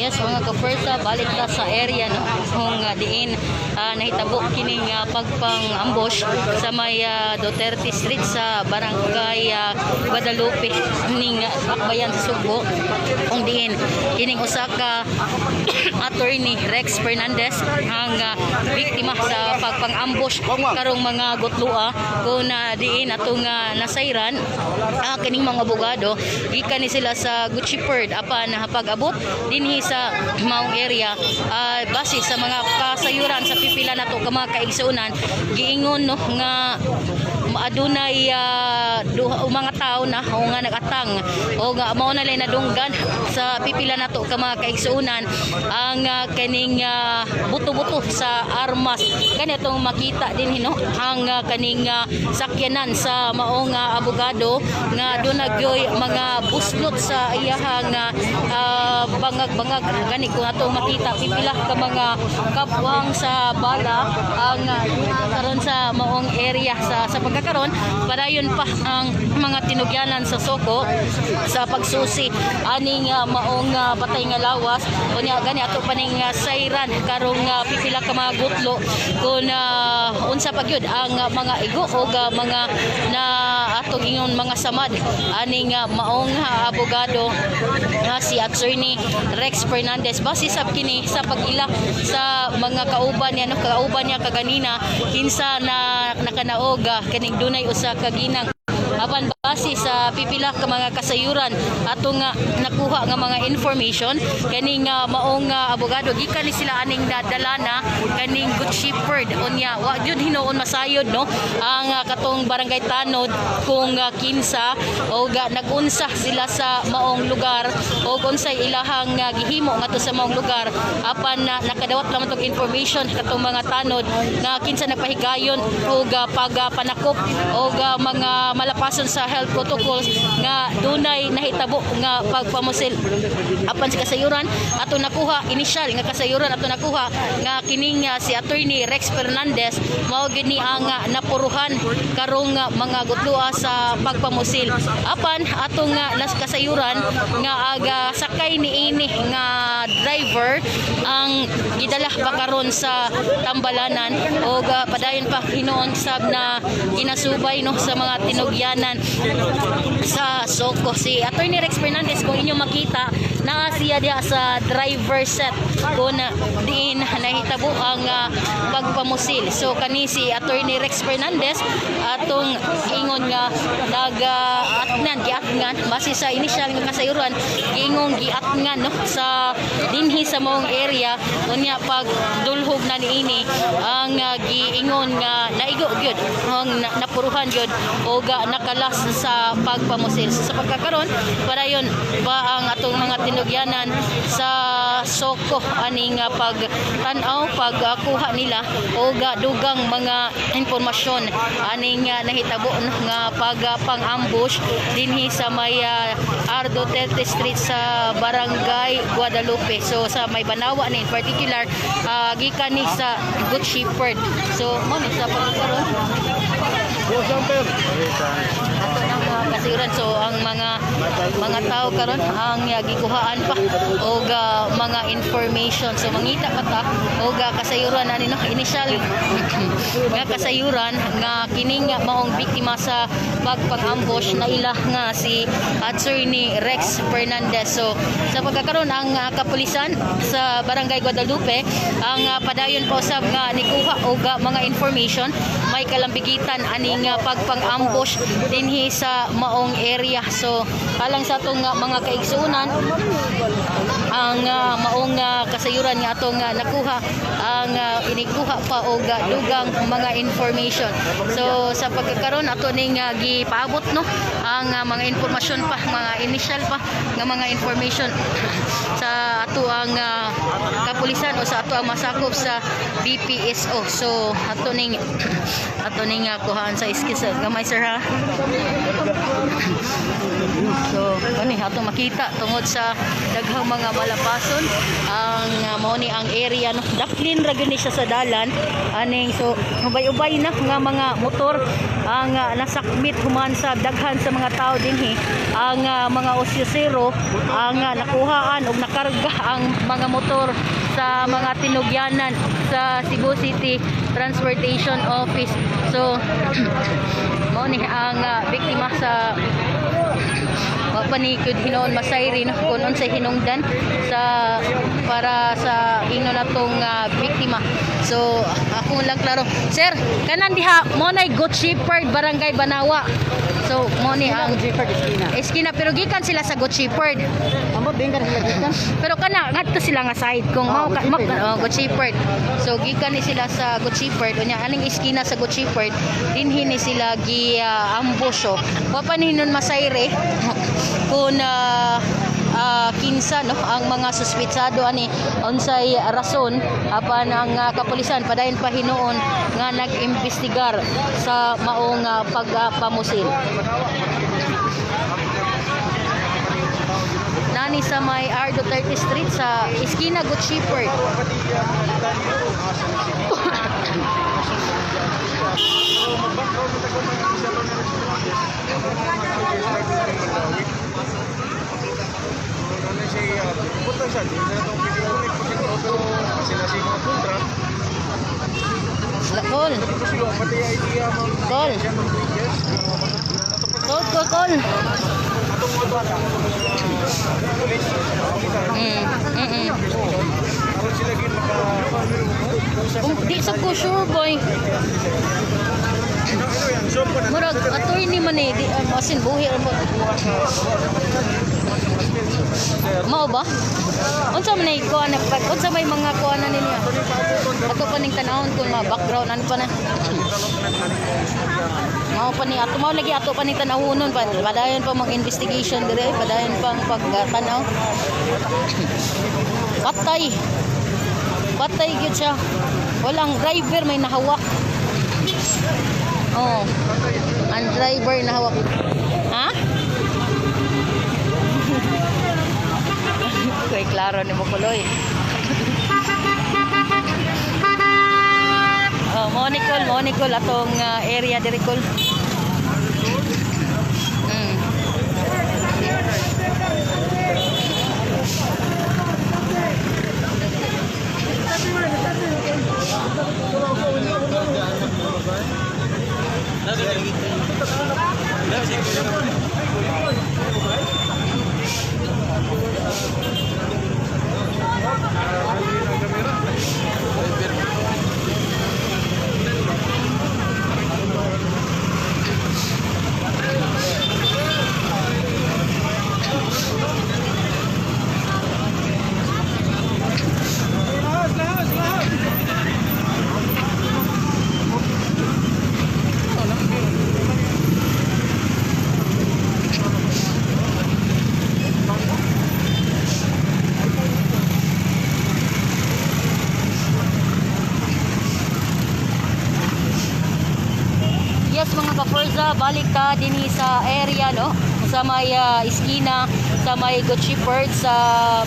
Yes, mga kapersa, balik ta sa area, no, kung diin nahitabo kining pagpang-ambush sa may Duterte Street sa Barangay Guadalupe ning Akbayan sa Sugbo, kung diin kining usa ka attorney Rex Fernandez ang biktima sa pagpang-ambush karong mga gutloa, kung diin atong nasayran kining mga abogado gikan ni sila sa Good Shepherd. Apan pag-abot dinhi sa maong area, base sa mga kasayuran sa pipila nato ka mga kaigsuonan, giingon, no, nga adunay duha o mga tao na o nga nagatang o nga mao na lang nadunggan sa pipila nato ka mga kaigsuonan ang kaning buto-buto sa armas. Kani atong makita din, no, ang kaning sakyanan sa maong abogado nga duna gyoy mga buslot sa iyahang bangag-bangag. Gani kung atong makita, pipila ka mga kabwang sa bala ang karon sa maong area. Sa pagkakaron, padayon pa ang mga tinugyanan sa Soko sa pagsusi aning maong patay nga lawas. Unya gani ato pa ning sayran karong pipila ka mga gutlo kung unsa pa gyud ang mga igo o mga na atong ingon mga samad aning maong abogado nga si Attorney Rex Fernandez. Base sab kini sa pag-ila sa mga kauban niya, no, kauban niya kaganina, kinsa na nakanaog kaning dunay usa ka ginang. Apan base sa pipila ka mga kasayuran ato nga nakuha nga mga information, kaning maong abogado gikan ni sila aning nadala na kaning Good Shepherd. Unya wa gyud hinuon masayod, no, ang katong barangay tanod kung kinsa o nagunsa sila sa maong lugar o unsay ilahang gihimo ngadto sa maong lugar. Apan na nakadawat lamang tong information katong mga tanod nga kinsa nagpahigayon og pagpanakop og mga malapason sa health protocols nga dunay nahitabo nga pagpamusil. Apan sa kasayuran ato nakuha, inisyal nga kasayuran ato nakuha nga kining si Attorney Rex Fernandez mao gyud ni ang napuruhan karong mga gutloa sa pagpamusil. Apan atong nas kasayuran nga aga sakay niini nga driver ang gidala pa karon sa Tambalanan og padayon pa hinuon sab na ginasubay, no, sa mga tinugyanan sa Soko. Si Attorney Rex Fernandez, kung inyo makita, naa siya diha sa driver seat kung diin nahitabo ang pagpamusil. So kani si Attorney Rex Fernandez atong ingon nga nag-atngan, giatngan base sa initial nga kasayuran, giingong giatngan, no, sa dinhi sa maong area. Unya pag dulhog na niini ang giingon nga naigo gyud ang napuruhan gyud og nakalas sa pagpamusil. So, sa pagkakaron, padayon pa ang atong mga tinugyanan sa Soko aning pagtan-aw, pagkuha nila og dugang mga impormasyon aning nahitabo, no, nga pag pang-ambush dinhi sa may R. Duterte Street sa Barangay Guadalupe. So sa may Banawa ni in particular, gikan ni sa Good Shepherd. So mo ni sa pagkaron ato nang mga kasayuran. So ang mga tao karon ang gikuhaan pa og mga information. So mangita pa ta og kasayuran ani, no, initial nga kasayuran nga kining nga maong biktima sa pagpang-ambush na ila nga si Attorney Rex Fernandez. So sa pagkakaroon, ang kapulisan sa Barangay Guadalupe ang padayon pa usab nga nikuha og mga information may kalambigitan aning pagpang-ambush dinhi sa maong area. So alang sa atong mga kaigsuonan, ang maong kasayuran nga atong nakuha ang inikuha pa og dugang mga information. So sa pagkakaroon, ato ning gipaabot, no, ang mga impormasyon pa, mga initial pa nga mga information sa ato ang kapulisan. kapulisan o sa ato ang masakop sa BPSO. So ato ning kuhaan sa iskis gamay, sir, ha. So kani ato makita tungod sa daghang mga malapason ang mao ni ang area, no. Daplin ra gyud ni siya sa dalan aning, so ubay-ubay na nga mga motor ang nasakmit human sa daghan sa mga tao dinhi. Ang mga osyosero ang nakuhaan og nakarga ang mga motor sa mga tinugyanan sa Cebu City Transportation Office. So mao ni ang biktima sa wa pa ni gyud hinuon masayri, no, kung unsay hinungdan sa para sa ingnon natong biktima. So ako lang klaro, sir, kanan diha mo nay Good Shepherd, Barangay Banawa. So mo ni ang Jefford Esquina. Eskina, pero gikan sila sa Good Shepherd. Amo bingkan sila gikan. Pero kana ngadto sila nga side kung mao Ah, ka, Good Shepherd. oh, Good Shepherd. So gikan ni sila sa Good Shepherd, unya aning eskina sa Good Shepherd dinhi ni sila gi ambush. Oh. Wa pa ni hinon masayre kung kinsa, no, ang mga suspitsado ani, unsay rason, apan ang kapulisan padayon pa hinuon nga nag-imbestigar sa maong pagpamusil. Nani sa may R. Duterte Street sa Iskina Good Shepherd. Ano siya, punta siya, di na itong pwede pero sila siya mga kontra. Kol, Ito sila, pati idea ma'am. kol, Siya mag bridges. kol, kol, kol. Atong mga bata, police, Aron sila gin maka Kung di sa ko sure, boy. Murag attorney man eh, di asin buhi ra mo. Mao ba? Unsa man ay kuan na unsa may mga kuan na ninyo? Ato pa ning tanawon kung mga background ano pa na. Mao pa ni ato, mao lagi ato pa ning tanawonon pa. Padayon pa mag investigation dire, padayon pang pagtanaw. Patay. Patay gyud siya. Walang driver, may nahawak. Oh. Ang driver nahawak. Ha? Koy klaro ni mo kuloy. Oh, mo ni atong area diri kol. Yes, mga ka-Forza, balik ta dinhi sa area, no, sa may iskina sa may Good Shepherd sa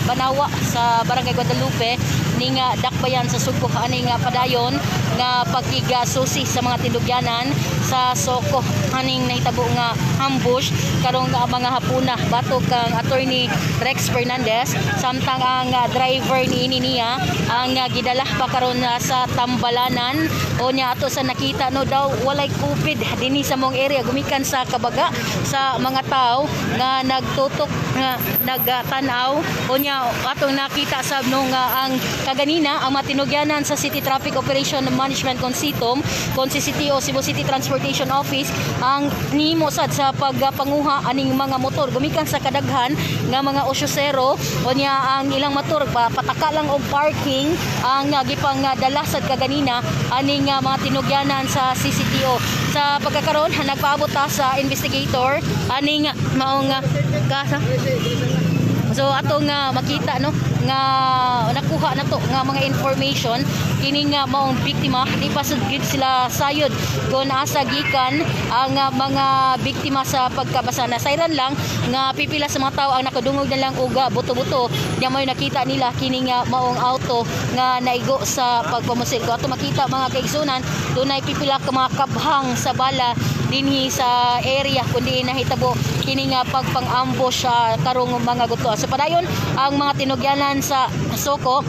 Banawa sa Barangay Guadalupe ning dakbayan sa Sugbo ani nga padayon nga pagkigasusi sa mga tindugyanan sa Soko aning nahitabo nga ambush karong mga hapuna batok kang Attorney Rex Fernandez, samtang ang driver niini niya ang gidala pa karon sa Tambalanan. O niya ato sa nakita, no, daw walay COVID dinhi sa mong area gumikan sa kabaga sa mga tao nga nagtutok nga nagtanaw. O niya atong nakita sab no nga ang kaganina ang matinugyanan sa City Traffic Operation Management Consitom kon CCTO Cebu City Transportation Office ang nimo sad sa pagpanguha aning mga motor gumikan sa kadaghan nga mga osyosero. O niya ang ilang motor pa, pataka lang og parking ang gipang dala sad kaganina aning mga tinugyanan sa CCTO. Sa pagkakaron nagpaabot ta sa investigator aning maong kasa. So ato nga makita, no, nga nakuha na to nga mga information, kini nga maong biktima di pa sud gid sila sayod kung asa gikan ang mga biktima sa pagkabasa. Nasayran lang nga pipila sa mga tao ang nakadungog na lang og buto-buto nya may nakita nila kini nga maong auto nga naigo sa pagpamusil. Kung ato makita, mga kaigsunan, dunay pipila ka mga kabhang sa bala dinhi sa area kundi nahitabo kini nga pagpang-ambush karong mga guto. So padayon ang mga tinugyanan sa Soko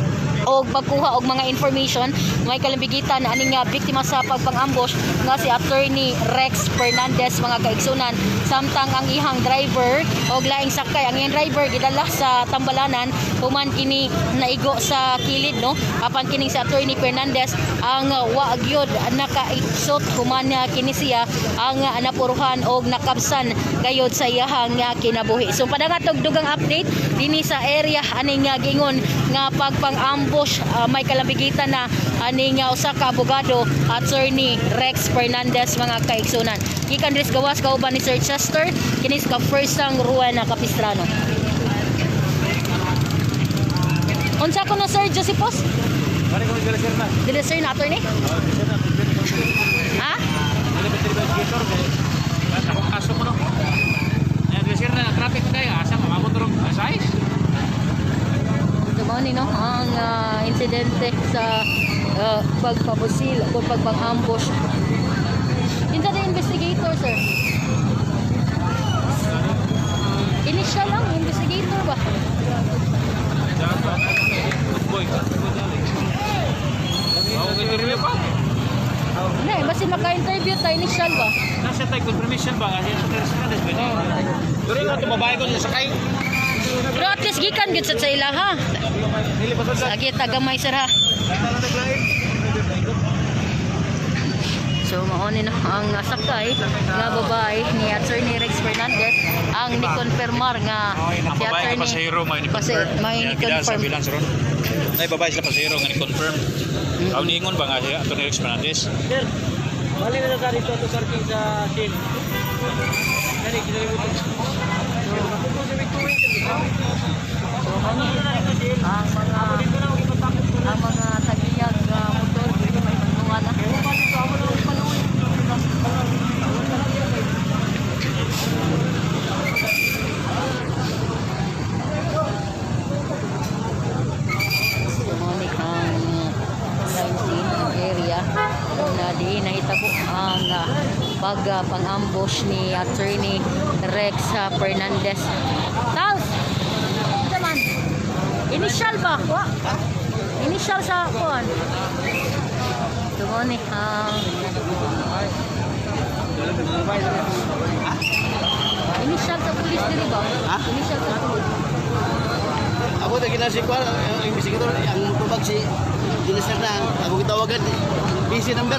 og pagkuha og mga information may kalambigitan ani nga biktima sa pagpang-ambush nga si Attorney Rex Fernandez, mga kaigsunan, samtang ang ihang driver og laing sakay, ang iyang driver gidala sa Tambalanan human kini naigo sa kilid, no? Apan kining si Attorney Fernandez ang wa gyud nakaisot human kini siya ang napuruhan og nakabsan gayod sa iyahang kinabuhi. So padangat og dugang update dinhi sa area aning giingon nga pagpang-ambush, may kalambigitan na aning usa ka abogado, Attorney Rex Fernandez, mga kaigsunan. Gikan diri sa gawas, kauban ni Sir Chester, kini sa First ang Ruena Capistrano. Unsa ko na, Sir Josephus? Mari ko dili sir na. Dili sir na attorney? Oh, sir na. Ha? Dili ba investigator kay ako kaso ko no. Ay, dili sir na traffic kayo asa mamabot rong size. So mao ni no ang insidente sa pagpabusil o pagpang-ambush. Kinsa the investigator, sir? Initial lang, investigator ba? Good boy. Oh, interview pa. Hindi, basta maka-interview ta, initial ba? Nasa tayo confirmation ba nga siya sa Teresa Fernandez ba niya? Pero yung ato babae ko niya sakay. Pero at least gikan gyud sad sa ila ha. Dili pa sa Lagi tagamay sir ha. So mao ni no ang sakay nga babae ni Attorney Rex Fernandez ang ni-confirmar nga Ang si babae nga Attorney pasahero may Kasi ni-confirm. may Kaya sa ni-confirm. ambulance ron. Ay, babae sila pasahero nga ni-confirm. Aw niingon ba nga si Attorney Rex Fernandez? Sir, bali na sa dito ato parking sa Shell. Dali, kinalimutan. So mao ni ang mga tagiyag nga motor dili may manungan na. So mao ni ang crime scene area na di nahitabo ang pag pang-ambush ni Attorney Rex Fernandez. Taos! Ito man. Initial ba? Wa. Initial sa kuan. Ito ni ang initial sa pulis diri ba? Initial sa pulis. Ako na ginasi ko ang investigator ang tubag si Dilister na ako gitawagan busy number.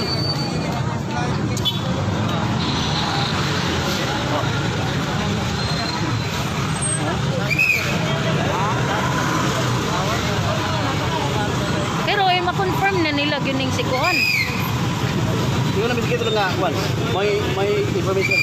Pero ay ma-confirm na nila gyud ning si kuan. Yung na investigator nga kuan may information.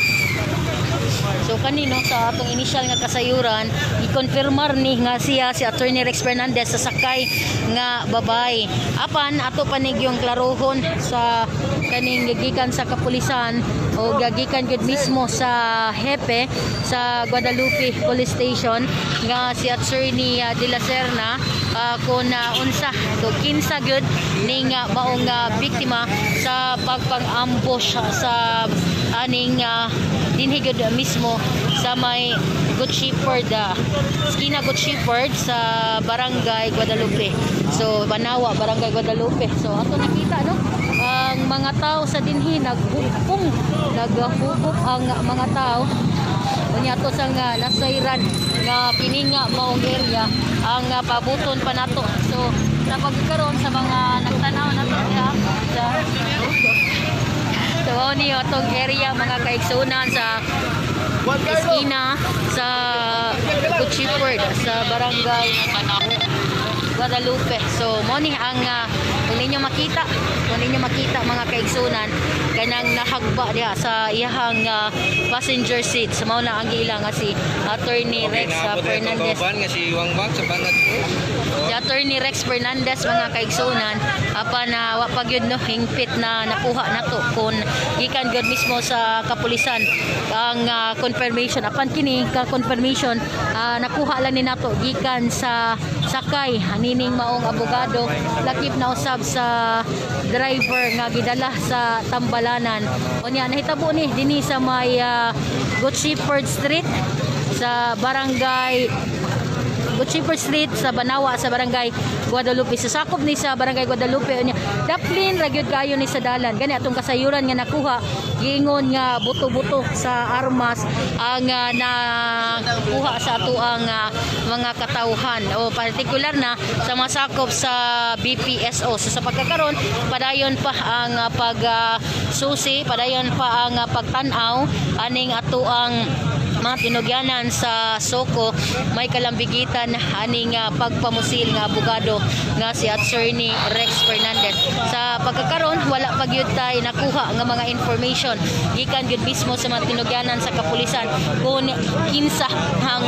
So kanino sa atong initial nga kasayuran, i-confirmar ni nga siya si Attorney Rex Fernandez sa sakay nga babay. Apan ato panigyong klarohon sa kaning gikan sa kapulisan o gikan gyud mismo sa hepe sa Guadalupe Police Station nga si Attorney De La Serna, kung unsa to kinsa gyud ning maong biktima sa pagpang-ambush sa aning dinhi gyud mismo sa may Good Shepherd, Skina Good Shepherd sa Barangay Guadalupe. So Banawa, Barangay Guadalupe. So ato nakita no ang mga tao sa dinhi naghupong, naghupop ang mga tao. Unya ato sang nasayran nga kini nga maong area ang pabuton pa nato. So sa pagkaron sa mga nagtanaw nato diha sa. So mao ni atong area, mga kaigsunan, sa eskina sa Good Shepherd sa Barangay Guadalupe. So mo ni ang kung ninyo makita, mga kaigsunan, kanang nahagba diha sa iyahang passenger seat. So mao na ang giila nga si Attorney Rex naabot na itong Fernandez. kauban nga si Wang Wang sa banat ko. Si Attorney Rex Fernandez, mga kaigsunan, apan na wa pa gyud, no, hingpit na nakuha nato kung gikan gyud mismo sa kapulisan ang confirmation. Apan kini ka confirmation, nakuha lang ni nato gikan sa sakay anining maong abogado, lakip na usab sa driver nga gidala sa Tambalanan. Unya nahitabo ni dinhi sa may Good Shepherd Street sa Barangay Good Shepherd Street sa Banawa sa Barangay Guadalupe. Sa sakop ni sa Barangay Guadalupe. Unya daplin ra gyud kayo ni sa dalan. Gani atong kasayuran nga nakuha, giingon nga buto-buto sa armas ang nakuha sa atoang mga katawhan o partikular na sa mga sakop sa BPSO. So sa pagkakaron, padayon pa ang pag susi, padayon pa ang pagtan-aw aning atoang mga tinugyanan sa Soko. May kalambigitan aning pagpamusil nga abogado nga si Attorney Rex Fernandez. Sa pagkakaron, wala pa gyud tay nakuha nga mga information gikan gyud mismo sa mga tinugyanan sa kapulisan kung kinsa ang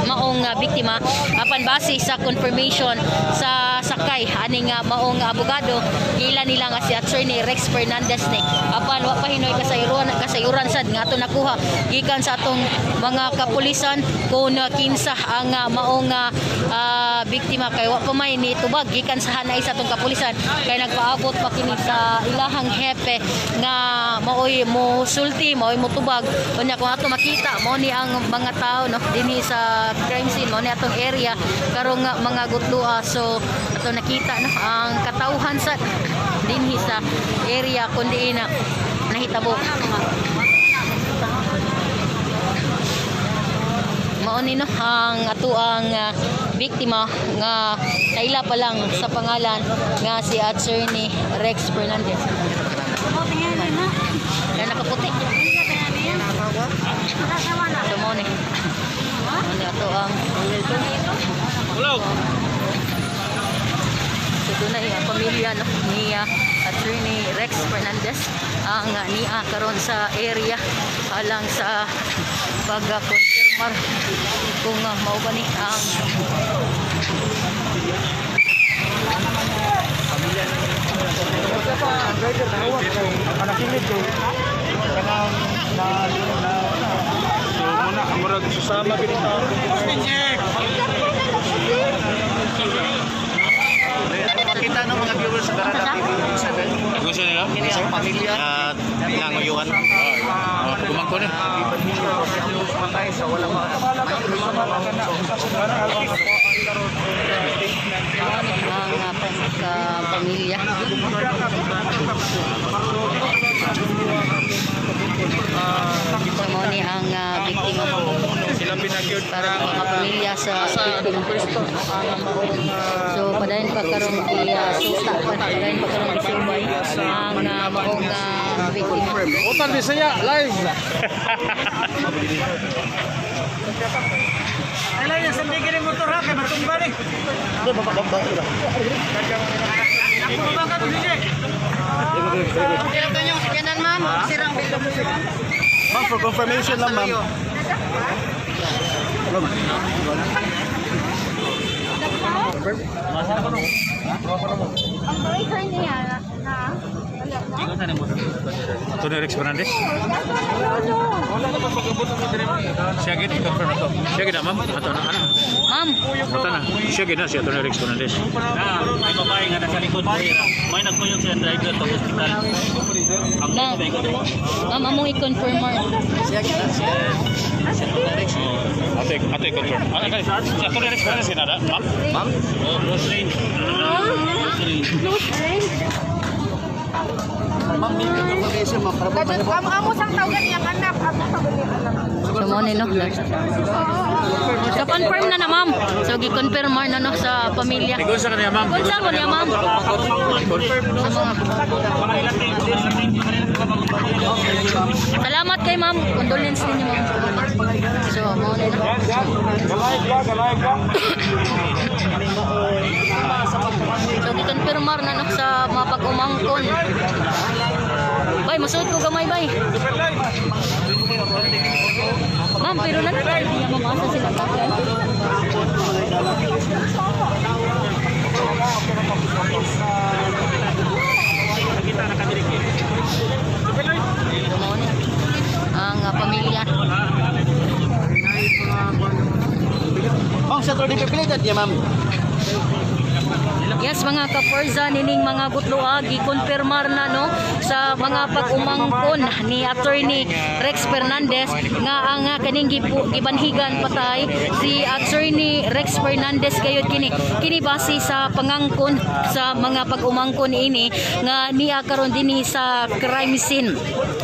maong biktima. Apan base sa confirmation sa sakay aning maong abogado, gila nila nga si Attorney Rex Fernandez ni. Apan wa pa hinoy kasayuran kasayuran sad nga ato nakuha gikan sa atong mga kapulisan kung kinsa ang maong biktima, kay wa pa may ni tubag gikan sa hanay sa atong kapulisan, kay nagpaabot pa kini sa ilahang hepe nga maoy mo sulti, maoy mo tubag. Unya kung ato makita, mao ni ang mga tao, no, dinhi sa crime scene, mao ni atong area karong nga mga gutloa. So ato nakita, no, ang katawhan sa dinhi sa area kun diin na nahitabo. Mao ni, no, ang atoang biktima nga kaila pa lang sa pangalan nga si Attorney Rex Fernandez. Na nakaputi. So mao ni. Mao ni ato ang Ulog. So doon na ang pamilya, no, ni Attorney Rex Fernandez ang nia karon sa area alang sa pag-confirmar kung mao ba ni ang So muna ang murag susama gid ito. Kita ng mga viewers sa Garada TV 7. Gusto nila? Kini ang pamilya nanguyuan. Oh, pagumangko ni. Patay sa walang ang pamilya. So mao ni ang biktima para mga pamilya sa biktima. So padayon pa karong i-suta, padayon pa karong isubay ang maong biktima. Utan Bisaya live. Ay, yung sandigin ng motor ha, kay matumba ni. Ako ba ka to, DJ? Ma'am, for confirmation lang, ma'am. Ang driver niya na wala na. Attorney Rex Fernandez. Wala. Siya gid i-confirm na to. Siya gid na, ma'am. Ato na ana. Ma'am, Mata na. Siya gid na si Attorney Rex Fernandez. Na, may babae nga nasa likod. May nagkuyog siya driver sa hospital. Ang na, ma'am, among i-confirm. Ato ato i-confirm. Ah, okay. Si Attorney Rex Fernandez gid na, ma'am. Ma'am? Oh, grocery. Grocery. Ma'am, may confirmation, ma'am. Para Dapat amo amo sang tawagan niyang anak, amo tawagan niyang anak. So mo ni, no. So confirm na na, ma'am. So gi-confirm na, no, sa pamilya. Tigon sa kanya, ma'am. Kunsa mo niya, ma'am? Salamat kay ma'am. Condolence ninyo, ma'am. So mo ni, no. So gi-confirm na, no, sa mga pag-umangkon. Bay. Bay, masuot ko gamay, bay. Ma'am, pero na hindi niya mamasa sila tatay. Ang pamilya. Ma'am, sa Attorney pipilitan niya, ma'am. Yes, mga kaporza, nining mga gutloa gikonfirmar na, no, sa mga pag-umangkon ni Attorney Rex Fernandez nga ang kaning gibanhigan patay si Attorney Rex Fernandez gayud kini. Kini base sa pangangkon sa mga pag-umangkon ini nga niya karon dinhi sa crime scene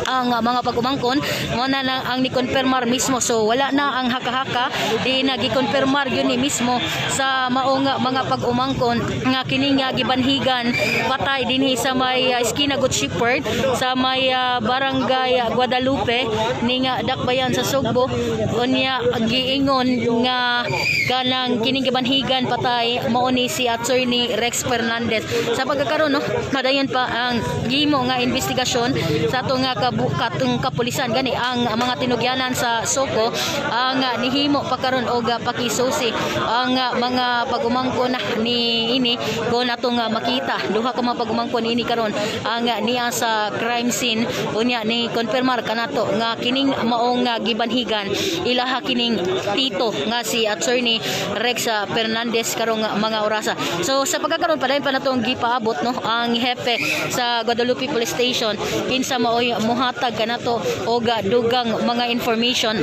ang mga pag-umangkon mo na lang ang nikonfirmar mismo. So wala na ang haka-haka, di na gikonfirmar yun ni mismo sa maong mga pag-umangkon nga kini nga gibanhigan patay dinhi sa may Esquina Good Shepherd sa may Barangay Guadalupe ni nga dakbayan sa Sugbo. Unya giingon nga kanang kining gibanhigan patay mao ni si Attorney Rex Fernandez. Sa pagkakaroon, no, madayon pa ang gihimo nga investigasyon sa ato nga katong kapulisan. Gani ang mga tinugyanan sa Soko ang nihimo pa karon og pakisusi ang mga pagumangkon ni ini kon ato nga makita duha ka mga pagumangkon ini karon ang niya sa crime scene. Unya ni konfirmar kanato nga kining maong gibanhigan ilaha kining tito nga si Attorney Rex Fernandez karong mga orasa. So sa pagkakaroon, padayon pa natong gipaabot, no, ang hepe sa Guadalupe Police Station kinsa maoy muhatag kanato og dugang mga information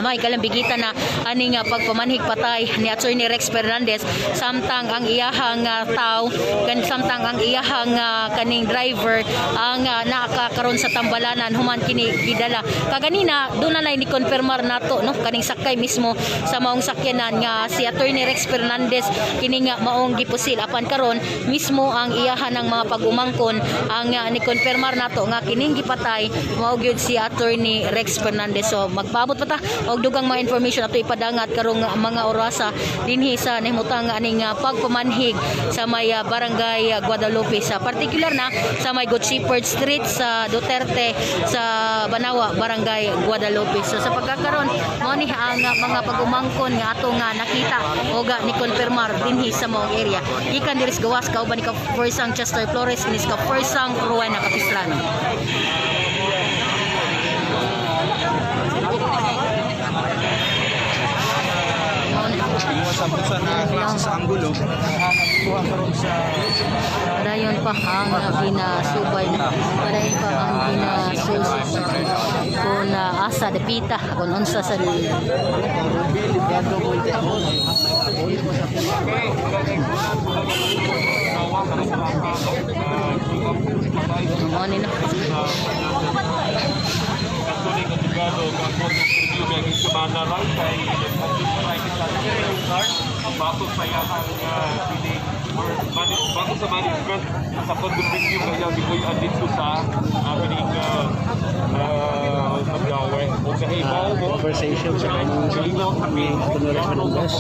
may kalambigitan na ani nga pagpamanhig patay ni Attorney Rex Fernandez, samtang ang iyahang taw kan samtang ang iyahang kaning driver ang nakakaron sa tambalanan human kini gidala kaganina. Doon na ni konfirmar nato, no, kaning sakay mismo sa maong sakyanan nga si Attorney Rex Fernandez kini nga maong gipusil. Apan karon mismo ang iyahan ng mga pag-umangkon ang ni konfirmar nato nga kining gipatay mao gyud si Attorney Rex Fernandez. So magpaabot pa ta og dugang mga information ato ipadangat karong mga orasa dinhi sa nahimutang aning pagpamanhig sa may Barangay Guadalupe, sa particular na sa may Good Shepherd Street sa Duterte sa Banawa, Barangay Guadalupe. So sa pagkakaron, mao ni ang mga pag-umangkon nga ato nga nakita o ga ni konfirmar dinhi sa maong area. Gikan diri sa gawas, kauban ni ka Forsang Chester Flores, kinis ka Forsang Rowena Capistrano. Mao ni. Sa na klase sa anggulo. Padayon pa ang ginasubay na. Padayon pa ang ginasusi kung asa dapita kung unsa sa Ruby, Librado, Monte. Mao ni, no. Katuloy ng abogado ang review kay semana lang kay bago sa iyang pining or bago sa management sa condominium kaya gibuy-an dito sa pining Mandaue. O kahibaw mo Conversation sa kanyang ni Attorney Rex Fernandez.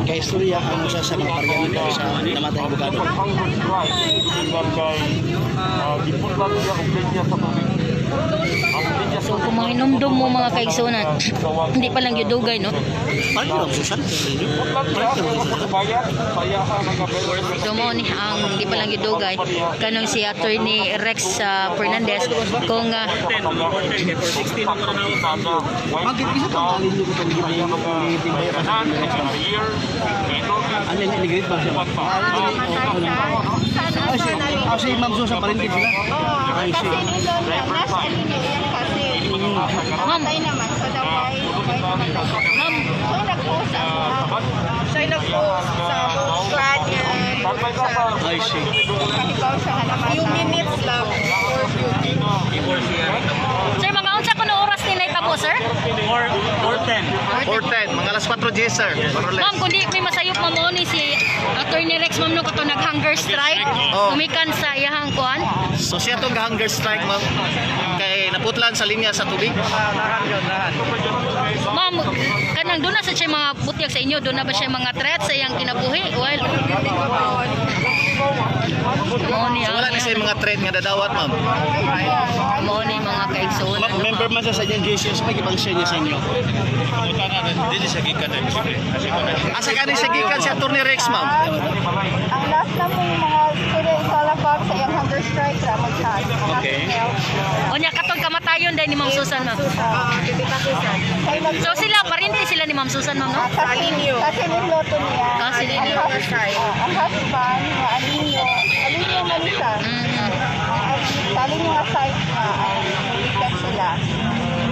Kay istorya ang usa sa mga paryante sa namatay abogado. Hunger strike tingnan kay giputlan niya og linya sa tubig. Ang linya So kung mga hinumdum mo, mga kaigsunan, hindi pa lang yudugay, no? Parang yun ang Susan. Giputlan niya ang sa bayan, saya mga So mo ni ang di pa lang yudugay kanong si Attorney Rex Fernandez kung Bakit isa pang alin ko itong gibay pa sa Ano yung iligrit ba siya? Ah, si Ma'am Susan pa rin din sila. Ay, si. Kasi ni Lola, nasa ano niya yan kasi. Ma'am. Namatay naman. So the wife naman daw. Ma'am. So nag-post ako. Siya nag-post sa clan niya. Sa Ay, si. kahibaw siya nga namatay. Few minutes lang. Before few. Sir, mga unsa kuno oras ni nahitabo, sir? 4:10. 4:10, mga alas 4 G, sir. More or less. Ma'am, kundi may masayop ma'am mo ni si Attorney Rex, ma'am, no, kato nag-hunger strike. Oh. Gumikan sa iyahang kuan. So siya itong hunger strike, ma'am. Kay naputlan sa linya sa tubig. Ma'am, kanang doon na sa siya mga butyag sa inyo, doon na ba siya mga threat sa iyang kinabuhi? Well, Mao ni So wala ni ang sa mga threat nga dadawat, ma'am. Mao ni mga kaigsuonan, Ma'am, no? member man siya sa inyong GC, so may gipang-share niya sa inyo. Pangutan na dili siya gikan dahil posible. Kasi ko na. Asa kani siya gikan si Attorney Rex, ma'am? Ang last na mong mga story is all about sa iyang hunger strike ra mag-chat. Okay. Unya katong kamatayon dai ni Ma'am Susan, ma'am. So sila parinti sila ni Ma'am Susan, ma'am, no? Cousin, cousin in law to niya. Cousin in law. Ang husband nga Alinyo, Alinyo man siya. Alinyo nga site nga likat sila.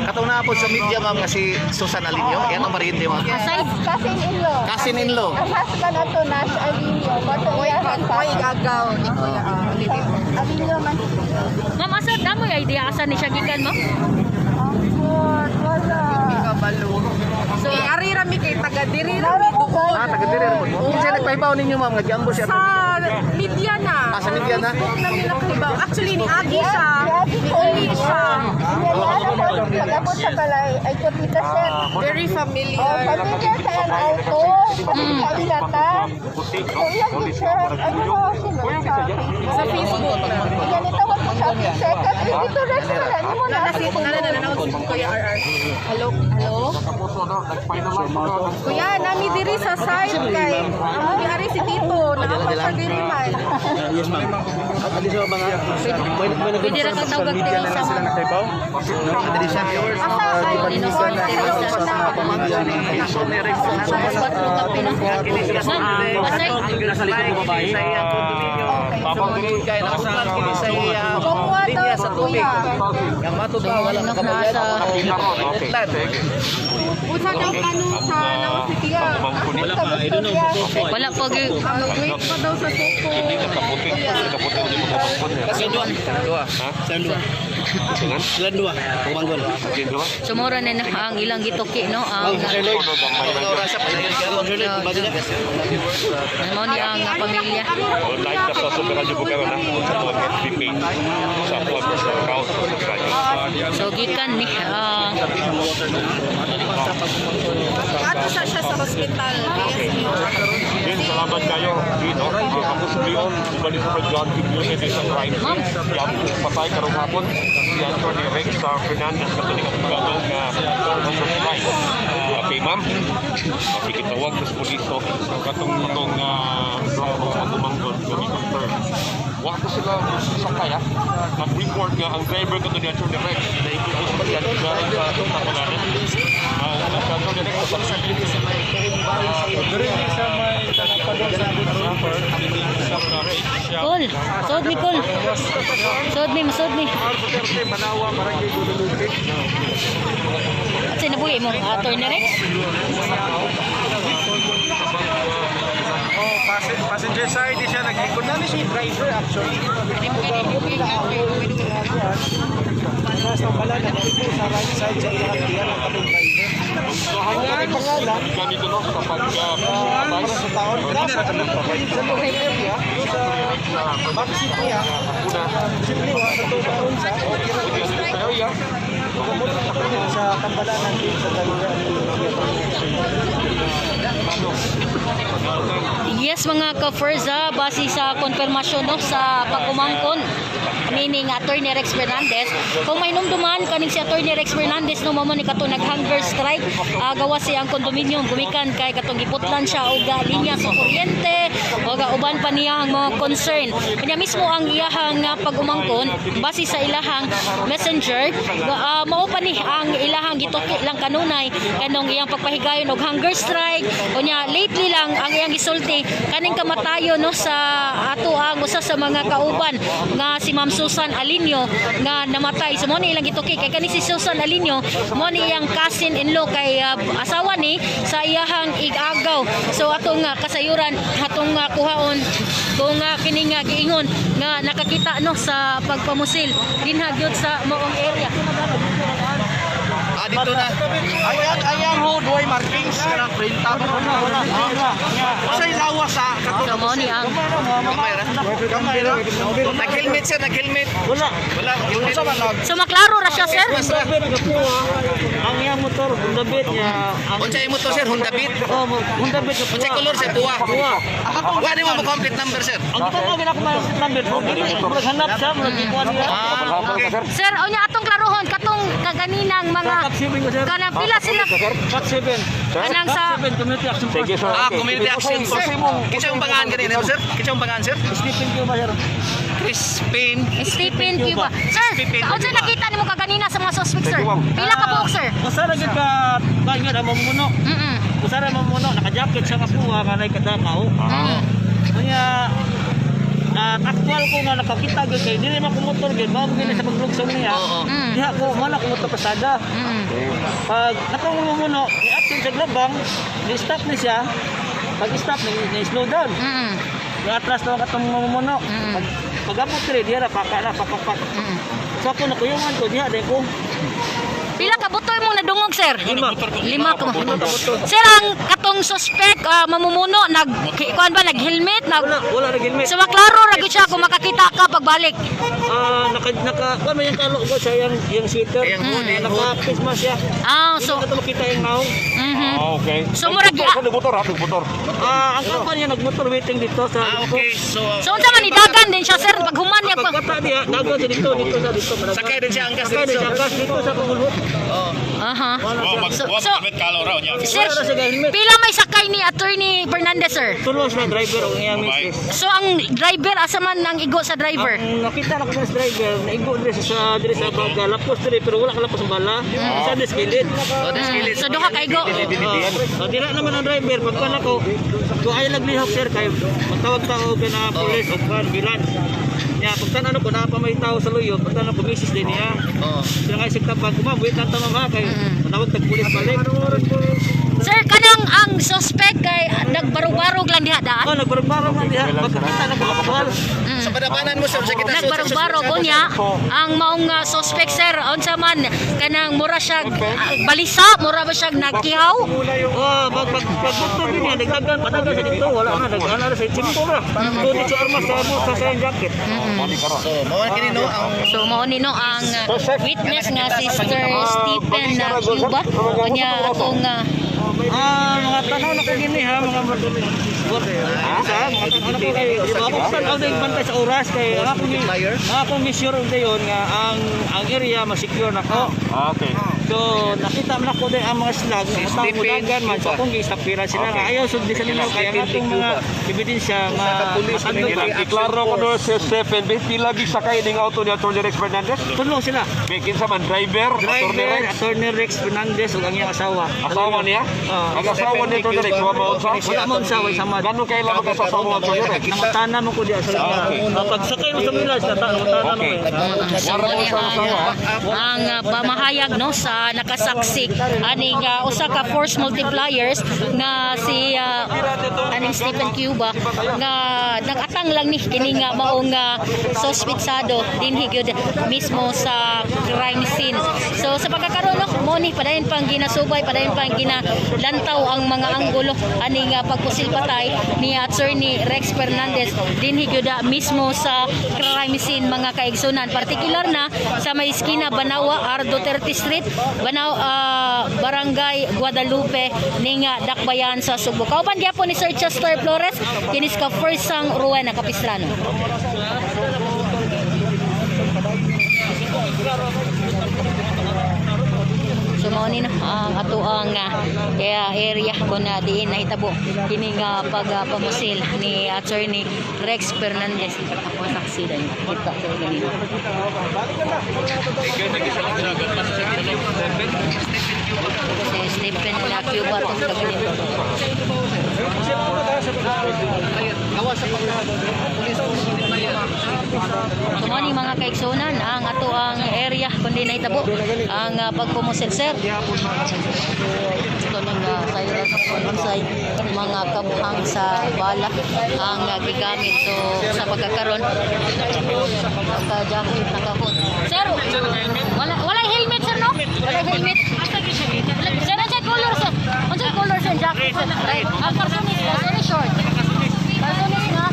Katong naa po sa media, ma'am, nga si Susan Alinio, yan ang mariente, ma'am. Aside Cousin in law. Cousin in law. Ang husband ato Nash Alinyo, bato iya Oy, gagaw ni Kuya. Alinyo man siya. Ma'am, asa damo yung idea asa ni siya gikan, ma'am? Ang wala. Kabalo. So, ari ra mi kay taga diri ra Nara mi ko duol. Ah, taga diri ra po. Kinsa nagpahibaw ninyo, ma'am, nga giambo si Sa Attorney? media na. Ah, sa media na? Facebook na mi nakahibaw. Actually, ni Agi siya. Ni Uli siya. Pag-abot sa balay, ay ko tita Seth. Very Oh, familiar. familiar sa ang auto. Kasi kaila ta. So, iyang picture, ano ba sila sa Facebook? Sa Facebook na. Yan, itawag ko sa akin, Seth. Kasi dito, Rex, wala. Hindi mo na. Na na na na na na Kuya RR. Hello, hello. Kuya, nami diri sa site kay amo ni ari si Tito, naa pa siya diri man. Yes, ma'am. At least mga may Pwede ra kang tawag Teresa, ma'am. Diri siya. Asa ay Ni Teresa. Alas 4 kape, no? Ma'am, pasay. Nasa likod ng babae. Sa iyang condominium. Kay naputlan kini sa iyang Jowa daw, linya sa tubig. kuya. Yang matud ba wala Ano makabayad. nasa Putlan. Usa daw plano sa Lanao City. Wala pa, I don't know. Wala pa gyud. Wait pa daw sa suko. Dua. Silang dua. Silang dua. Pumanggon. Sumura na na ang ilang gituki, no? Ang Ora sa palayo. Sir Lloyd, bati na. mao ni ang pamilya. Live ka sa Super Radio Bukaran na sa tuwang FB page sa tuwang personal account sa Super Radio. So gikan ni Ato sa siya sa hospital. ASU. Yun, salamat kayo. Dito, ako sa Leon, ubalik ko kay John P. Music sa crime Ma'am. scene. Yan, patay karong hapon. Si Atty. Rex Fernandez, katuling abogado nga hunger strike. Okay, ma'am. Makikitawag sa puliso katong katong pagumanggon kami confirm. Wa ko sila sakay ah. Nag-report nga ang driver kato ni Atty. Rex na ito ang sakyan galing sa Taculanan. Ang si Atty. Rex sa Kol, sod mi kol. Sod mi, masod mi. At sinabuhi mo, Atty. Rex? Oh, passenger side siya nag-ikot na ni si driver actually. Ganito no sa pagka Yes mga ka-Ferza, base sa konfirmasyon, no, sa pag-umangkon meaning Attorney Rex Fernandez, kung may numduman kaning si Attorney Rex Fernandez, no, mao man ni kato nag-hunger strike, gawa siya ang kondominium gumikan kay katong giputlan siya og linya sa kuryente o uban pa niya ang mga concern kanya mismo ang iyahang pag-umangkon base sa ilahang messenger, mao pa ni ang ilahang gituki lang kanunay kanong iyang pagpahigayon og hunger strike. Unya lately lang ang iyang gisulti kaning kamatayon, no, sa ato ang usa sa mga kauban nga si Ma'am Susan Alinio nga namatay. So mo ni ilang gituki kay kani si Susan Alinio mo ni iyang cousin in law kay asawa ni sa iyahang igagaw. So atong kasayuran atong kuhaon kung kini nga giingon nga nakakita, no, sa pagpamusil dinha gyud sa moong area. Ah, dito na. Ayan, ayan ho, duay markings kanang printa. Unsay lawas sa So mao ni ang Gamay ra. Gamay ra. Nag-helmet sir, nag-helmet. Wala. Wala, helmet. So maklaro ra siya, sir. Mas ra. Ang iyang motor, Honda Beat niya. Ang Unsay imo to sir, Honda Beat? Oh, Honda Beat. Unsay color sir, buwa? Buwa. Wa ni mo complete number sir. Ang kita ko ginako man number. Dili murag hanap siya, murag gikuan niya. Ah, okay. Sir, unya atong klarohon katong kaganinang mga Cut 7 ko, sir. kanang pila sila Cut 7. kanang sa Cut 7 Community Action Force. Sige, sir. Ah, Okay. Community Action Force. Kinsa yung pangalan kanina sir? Kinsa yung pangalan sir? Stephen Cuba, sir. Crispin. Stephen Cuba. Sir, Stephen unsa Cuba. nakita nimo kaganina sa mga suspect, sir? Pila ka buok, sir? Usa ra gyud ka kanya ang mamumuno. Usa ra mamumuno, naka-jacket siya nga kuha nga nay kadakaw. Kanya at actual ko nga nakakita gyud kay dili man ko motor gyud, mao gyud na sa paglugsong niya. Oo. Diha ko mo na ko motor pasada. Pag katong mamumuno, ni action sa glabang, ni stop ni siya. Pag stop ni slow down. Ni atras na katong mamumuno. Pag pag-abot diri diha ra paka na pak pak pak. So ako nakuyungan ko diha dai ko. Pila ka butoy mo nadungog, sir? Lima. Lima ka. Sir, ang katong suspect mamumuno nag kuan ba nag helmet nag Wala, wala ra helmet. So maklaro ra gyud siya kung makakita ka pagbalik. Ah, naka naka kuan man yung kalo ko sa yang sweater. Yang hood, yang Naka face mask siya. Ah, So, so ito makita yung naong. Ah, okay. So, murag- Nagmotor, nagmotor, ha? Nagmotor. Ah, ang kapan niya nagmotor waiting dito sa Ah, okay. So, So unsa man idagan din siya, sir, pag human niya pa. Pagkata niya, dagan siya dito, dito sa dito. Sakay din siya angkas Sakay din dito. siya angkas dito sa pagulhot. Aha. Wala siya. So, Helmet kalo raw niya. sir, Wala siya helmet. pila may sakay ni Attorney Fernandez, sir? Tulo sila driver o iyang misis. So ang driver asa man ang igo sa driver? Ang nakita na ko sa driver, naigo diri sa baga, lapos diri pero wala kalapos ang bala. Sa des gilid. Oh, des gilid. So duha ka igo. Oh, dira naman ang driver pagkuan ako, ko ay naglihok sir kay magtawag ta og na police o kan bilan. Nya pagtan-aw ko naa pa may tao sa luyo, pagtan-aw ko misis din niya. Oh. Sila nga isig tabang ko, ma'am, wait lang ta ma'am ha, kay manawag tag pulis balik. Sir, kanang ang suspect kay nagbarug-barug lang diha daan. Oh, nagbarog-barog na diha. Pagkakita na ko aktual. Sa padabanan mo sir, sa kita Nagbarug-barug unya ang maong suspect, sir, unsa man kanang mura siya balisa, mura ba siya nagkihaw? Oh, pag pag pag din niya, nagdagan padagan sa dito, wala na nagana na sa chimpo ra. Doon sa armas sa mo sa sayang jacket. So, mao kini no ang So mao ni no ang witness nga si Sir Stephen Cuba unya atong Ah, mga tanaw na ko gini ha, mga sa mga tanaw na ko kay ako tanaw din bantay sa oras kay ang akong ang akong mission dayon nga ang area ma-secure nako. Ah, okay. So nakita man ako din ang mga slag, Si mga tao Stephen dagan man so Cuba. akong giistapiran sila nga ayaw sundin sa ninyo kay ang atong mga ebidensya ma pulis, maadlok Sige lang, ba. iklaro ko no si Stephen, may pila sakay ning auto ni Atty. Rex Fernandez? Tulo sila. May kinsa man driver, Atty. Driver, Rex, Attorney Rex Fernandez ug ang iyang asawa. asawa niya? Ah. Ang asawa ni Atty. Rex, wa maunsa? Wala mo unsa way samad. Ganun kailan magkasasawa mo Atty. Rex? Nangutana mo ko diya sa Ah, okay. Pagsakay mo sa Milan, nangutana mo. Okay. eh. So mao ni ang pamahayag no sa nakasaksi aning usa ka force multipliers nga si aning Stephen Cuba nga nagatang lang ni kini nga maong suspitsado dinhi gyud mismo sa crime scene. So sa pagkakaroon no mo ni padayon pang ginasubay, padayon pang ginalantaw ang mga anggulo aning pagpusil patay ni Attorney Rex Fernandez dinhi gyud mismo sa crime scene, mga kaigsunan, partikular na sa may iskina Banawa R. Duterte Street, Banaw, Barangay Guadalupe ning Dakbayan sa Sugbo. Kauban gyapon ni Sir Chester Flores, kinis ka first sang Rowena Capistrano. So mao ni na ang atoang kaya area kung na diin nahitabo kini nga pag pamusil ni Attorney Rex Fernandez. Ako saksi dahil kita sa ganina. Si Stephen na Cuba tong kaganin. So mao ni mga kaigsunan ang ato ang area kundi nahitabo ang pagpumusil, sir. Ito ning siren kung unsay mga kabuhang sa bala ang gigamit. So sa pagkakaron naka-jacket, naka-hood. Sir, wala helmet, sir, no? Wala helmet. Sir, unsay color, sir? Unsay color, sir, jacket? Red. Ang kalsones, kalsones short. Kalsones nga.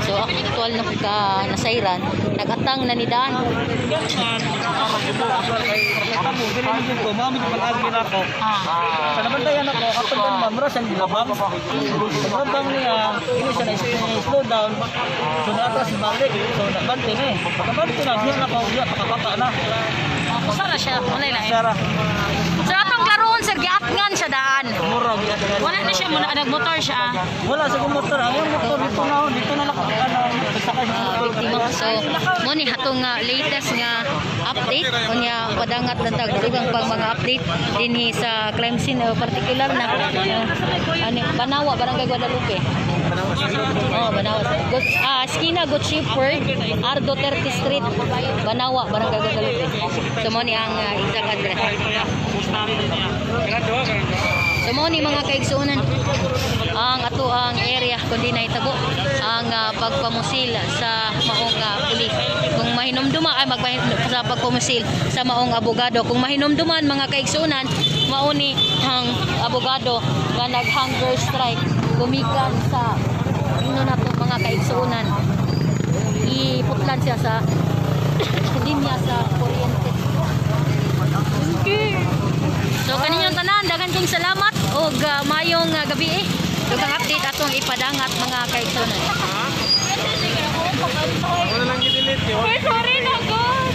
So actual na ka nasayran, nagatang na ni daan. Ko, mami ko pag-agi na ako. Sa nabantayan ako, kapag ganun ma'am, mura siyang gilabang. Paglabang niya, hindi siya na slow down. So naatras balik. So nabante na eh. Pagkabante na, diyan na ako, diyan, pakapapa na. Usa na siya, wala na. Sara, So atong klaroon, sir, giatngan siya daan. Mura, giat. Wala na siya muna nagmotor siya. Wala sa motor. Ang iyang motor, dito na lang, ano, nagsakay sa motor. Biktima. So, mo ni hatong nga latest nga update unya padangat na tag dugang pang mga update dinhi sa crime scene, particular na ani Banawa, Barangay Guadalupe. Oh, Banawa. Good, Skina Good Shepherd, R. Duterte Street, Banawa, Barangay Guadalupe. So mo ni ang exact address. So mo ni, mga kaigsuonan, ang ato ang area kundi nahitabo ang pagpamusil sa maong pulis. Kung mahinumduma ay magpahin sa pagpamusil sa maong abogado. Kung mahinumduman, mga kaigsuonan, mauni ang abogado nga nag-hunger strike gumikan sa ino nato, mga kaigsuonan. Iputlan siya sa linya sa kuryente. So kaninyong tanan, daghan kayong salamat og mayong gabi eh. Dugang update atong ipadangat, mga kaigsuonan. Sorry na, God.